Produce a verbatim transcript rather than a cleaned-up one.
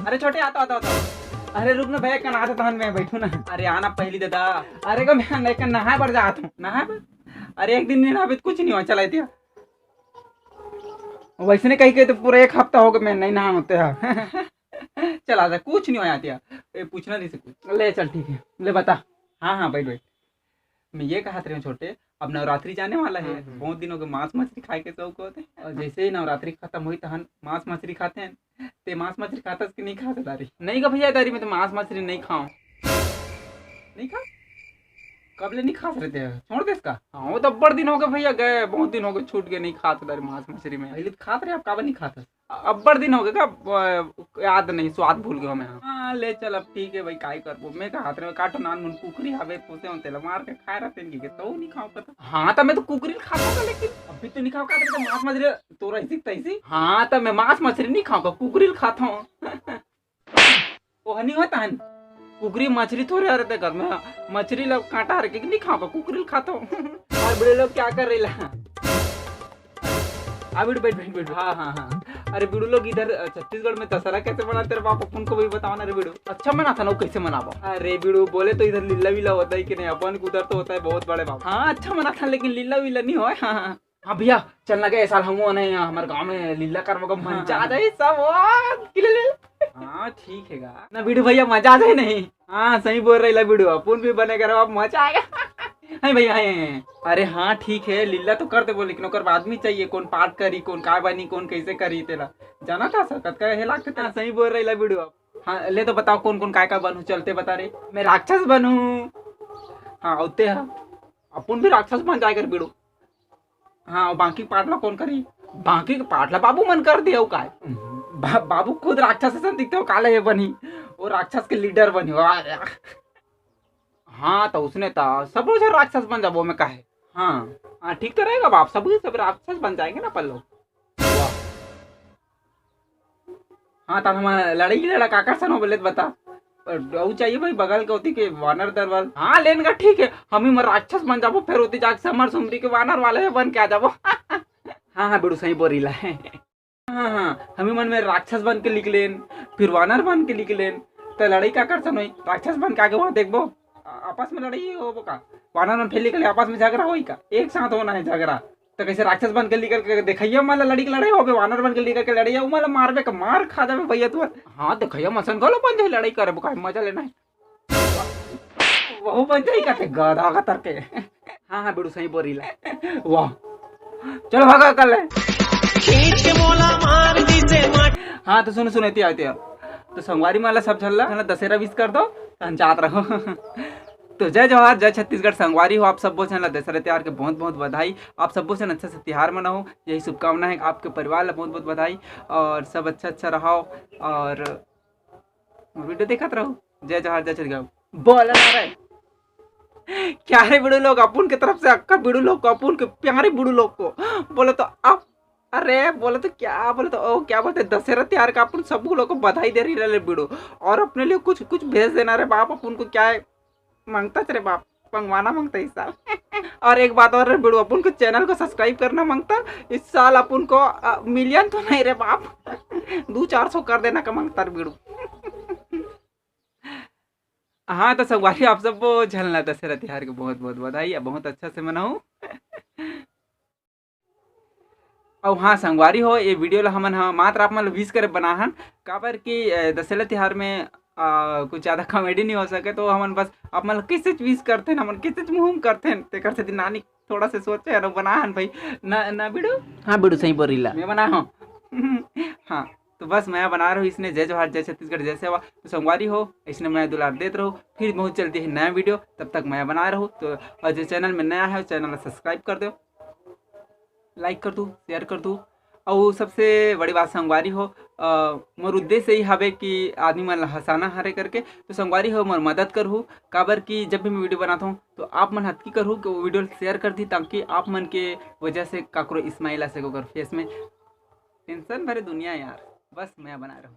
अरे छोटे, आता, आता, आता। अरे रुक ना भैया, कन आता तहन मैं बैठू ना। अरे आना पहली दादा। अरे का मैं नहीं, कन नहाए बर जात हूँ। नहाए बर? अरे एक दिन नहीं नहाबे तो कुछ नहीं हो, चला दिया। वैसे नहीं कही के तो पूरा एक हफ्ता हो गया मैं नहीं नहा होते हैं। चला जा, कुछ नहीं हो जाती है। ए, पूछना नहीं से कुछ। ले चल ठीक है, ले बता। हाँ, हाँ, बैठ, बैठ। मैं ये कहत रहे हूँ छोटे, अब नवरात्रि जाने वाला है, हम्म, हम्म। बहुत दिन हो गए मांस मछली खाए के शौक होते हैं। और जैसे ही नवरात्रि खत्म हुई तहन मांस मछली खाते हैं। ते मांस मछली खातस कि नहीं खाते दारी? नहीं का भैया दारी, मैं तो मांस मछली नहीं खाऊं। नहीं खा? कब ले नहीं खास रहते हैं? छोड़ दे इसका। हाँ, वो तो अब्बड़ दिन हो गए भैया, गए बहुत दिन हो गए, छूट गए, नहीं खाते दारी मांस मछली में। पहले तो खाते रहे, अब काबर नहीं खाते? अब्बड़ दिन हो गए का, ब-, याद नहीं, स्वाद भूल गए मैं। हाँ, ले चल, अब ठीक है भाई, काई करबो। मैं कहा तेरे काटो नान मुन कुकरी हवे, पोसे हो तेला मार के खाए रहते हैं कि तो नहीं खाओ पता। हाँ, तो मैं तो कुकरी खाता था, लेकिन अभी तो नहीं खाओ का, तो मांस मछली तोरा इसी तैसी। हाँ, तो मैं मांस मछली नहीं खाऊंगा, कुकरी खाता हूँ। ओह नहीं होता है, कुकरी मछली थोड़े रहते घर में, मछली लोग कांटा हर के नहीं खाओ का, कुकरी खाता हूँ। और बड़े लोग क्या कर रही ला? आ बिड़ू, बैठ, बैठ, बैठ। हाँ, हाँ, हाँ। अरे बिड़ू लोग, इधर, अ, छत्तीसगढ़ में दशहरा कैसे मनाते रे बाप, अपन को भी बताओ ना रे बिड़ू। अच्छा मनाता ना, वो कैसे मनाबो? अरे बिड़ू, बोले तो इधर लीला वीला होता है कि नहीं? अपन को उधर तो होता है बहुत बड़े बाप। हाँ, अच्छा मनाता, लेकिन लीला वीला नहीं होय। हाँ, हाँ। हाँ भैया, चल ना गए साल हम वो नहीं, हमारे गाँव में लीला करवा का मन हाँ, चाह हाँ। जाए सब, वाह, किले ले। हाँ, ठीक है गा। ना बिड़ू भैया, मजा आ जाए नहीं? हाँ, सही बोल रही ला बिड़ू, अपन भी बने करो, अब मजा आएगा। है भैया, है, है, है। अरे हाँ, ठीक है, लीला तो कर देबो, लेकिन ओकर बाद में चाहिए, कौन पाठ करी, कौन काय बनी, कौन कैसे करी, तेला जाना था सर, कतका हे लागते तेला। सही बोल रही ला बिड़ू। अब हाँ, ले तो बताओ, कौन कौन काय का बनू, चलते बता रे। मैं राक्षस बनू। हाँ, होते हैं, अपन भी राक्षस बन जाए कर बिड़ू। हाँ, बाकी पाठ ला कौन करी? बाकी के पाठ ला बाबू मन कर दे, अउ काय? बा-, बाबू खुद राक्षस असन दिखते हो, काले ये बनी, वो राक्षस के लीडर बनी, वाह यार। हाँ, तो उसने तो सब झन राक्षस बन जाबो, मैं काहे? हाँ, हाँ, ठीक तो रहेगा बाप, सब सब राक्षस बन जाएंगे ना अपन लोग। वाह। हाँ, तो हम लड़ाई लड़ा काकर सन हो बोले तो बता। अउ चाहिए भाई, बगल के होती के वानर दरवाल। हाँ, लेन का ठीक है, हम ही मर राक्षस बन जाबो, फिर होती जाके समर सुमरी के वानर वाले बन के आ जाबो। हाँ, हाँ, बिड़ू सही बोल रही ला है। हाँ, हाँ, हम ही मन में राक्षस बन के निकलेन, फिर वानर बन के निकलेन, तो लड़ाई काकर सन होई? राक्षस बन के आगे वहाँ देखबो, आ-, आपस में लड़ाई होबो का? वानर मन फिर निकले, आपस में झगड़ा होई का? एक साथ होना है झगड़ा। तो कैसे राक्षस बन के निकल के देखैया मन ला लड़ी के लड़ाई होबे, वानर बन के निकल के लड़ैया, उमन ला मारबे का मार खा जाबे भैया तू। हाँ, देखैया मन सन घलो बन जाए, लड़ाई करबो का, मजा लेना है। वहू बन जाई का ते गधा का तरके। हाँ, हाँ, बिड़ू सही बोल रही ला। वाह। चलो भागा कर ले। खींच के मोला मार दी से मार। हाँ, तो सुनो, सुनो, एती आते हैं। तो संगवारी मन ला सब झन ला, झन ला दशहरा विश कर दो, तहन जात रहो। तो जय जोहार, जय छत्तीसगढ़। संगवारी हो, आप सब्बो झन ला दशहरा त्योहार के बहुत बहुत बधाई। आप सब्बो झन अच्छा से त्योहार मनाओ, यही शुभकामना है। आपके परिवार ला बहुत बहुत बधाई और सब अच्छा अच्छा रहो और वीडियो देखत रहो। जय जोहार, जय छत्तीसगढ़। बोला ना रे। क्या रे बिड़ू लोग, अपन के तरफ से अक्का बिड़ू लोग को, अपन के प्यारे बिड़ू लोग को बोलो तो आप, अरे बोलो तो क्या बोलो तो, ओ क्या बोलते हैं, दशहरा त्योहार का अपन सब लोग को बधाई दे रही रे बिड़ू। और अपने लिए कुछ कुछ भेज देना रे बाप, अपन को क्या है मांगता रे बाप, मंगवाना मांगता इस साल। और एक बात और रे बिड़ू, अपन को चैनल को सब्सक्राइब करना मांगता इस साल, अपन को अ, मिलियन तो नहीं रे बाप, दो चार सौ कर देना का मांगता रे बिड़ू। हाँ, तो संगवारी आप सब वो झन ला दशहरा तिहार के बहुत बहुत बधाई, या बहुत अच्छा से मनाहू। अउ हाँ संगवारी हो, ये वीडियो ला हमन ह मात्र आप मन ल विश करे बनाहन, काबर कि अ, दशहरा तिहार में अ, कुछ ज्यादा कॉमेडी नहीं हो सके, तो हमन बस आप मन ल कैसे विश करथेन, हमन कैसे मुंह करथेन, तेकर सेती नानी थोड़ा से सोचे हन बनाहन भाई। ना, ना बिड़ू? हाँ बिड़ू, सही बोल रही ला। मैं बना हूँ। हाँ, तो बस मैं बना रहा हूँ इसने। जय जोहार, जय छत्तीसगढ़, जय सेवा। तो संगवारी हो, इसने मैं दुलार देत रहो, फिर बहुत जल्दी है नया वीडियो, तब तक मैं बना रहो। तो और जो चैनल में नया है, चैनल सब्सक्राइब कर दो, लाइक कर दू, शेयर कर दू। अउ सबसे बड़ी बात संगवारी हो, अ, मोर उद्देश्य यही हवे कि आदमी मन ला हंसाना हरे करके। तो संगवारी हो, मोर मदद करहू, काबर कि जब भी मैं वीडियो बनाता हूँ तो आप मन हतकी करहू कि वो वीडियो शेयर कर दी, ताकि आप मन के वजह से काकरो स्माइल आ सके ओकर फेस में। टेंशन भरे दुनिया यार, बस मैं बना रहूँ।